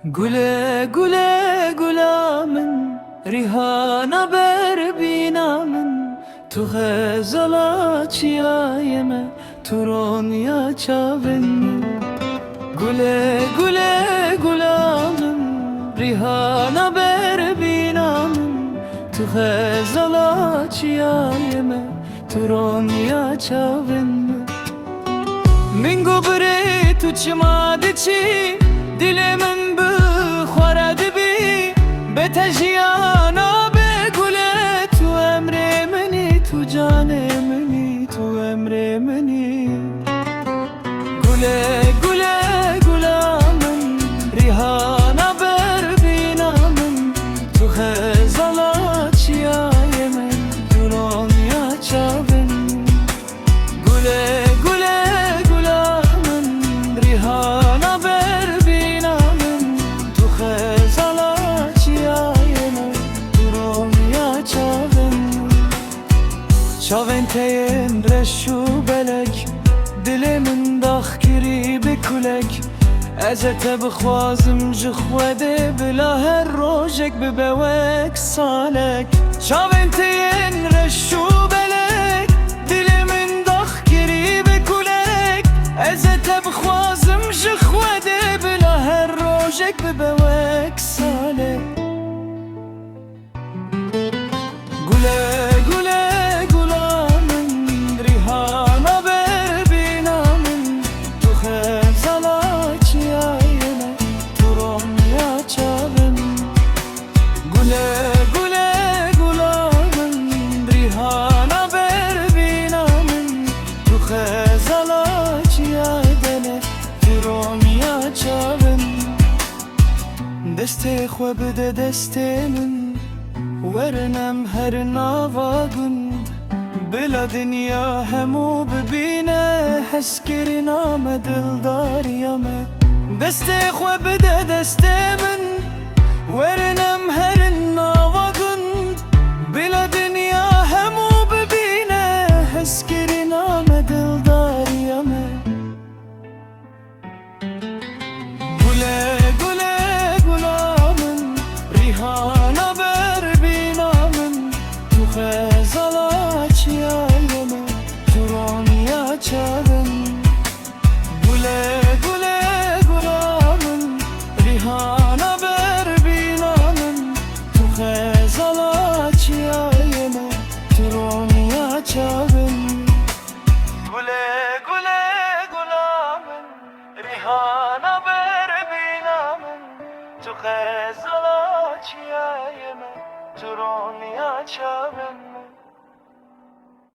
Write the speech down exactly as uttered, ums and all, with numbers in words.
Gule, gule, gula min, rîhana berbîna min, tu xezala çiyayê me, tu ronya çavên min. Gule, gule, gula min, rîhana berbîna min, tu xezala çiyayê me, tu ronya çavên min. Min got birê tu çima diçî, dilê min bi xwe re dibî. Bê te jiyan nabe gule, tu emrê min î, tu canê min î, tu emrê min î. Gule, gule, gula min, rîhana berbîna min, tu xezala çiyayê me, tu ronya çavên min. Gule, gule, gula min, rîhana berbîna min, tu xezala çiyayê me, tu ronya çavên min. Çavên te yên reş û belek, dilê min dax kirî bi kulek. Ez ê te bixwazim ji Xwedê, bila her rojek bibe wek salek. Çavên te yên reş û belek, dilê min dax kirî bi kulek. Ez ê te bixwazim ji Xwedê, bila her rojek bibe wek salek. Gule, gule, gula min, rîhana berbîna min, tu xezala çiyayê me, tu ronya çavên min. Gule, gule, gula min, rîhana berbîna min, tu xezala çiyayê me, tu ronya çavên min. Destê xwe bide destê min, werin em herin nava gund. Bila dinya hemû bibîne, hezkirina me, dildariya me. Destê xwe bide destê min, werin em herin nava gund. Bila dinya hemû bibîne, hezkirina me, dildariya me. Gule, gule, gula min, rîhana berbîna min, tu xezala çiyayê me, tu ronya çavên min. Gule, gule, gula min, rîhana berbîna min, tu xezala çiyayê me, tu ronya çavên min. Gule, gule, gula min, rîhana berbîna min, tu xezala çiyayê me, tu ronya çavên min.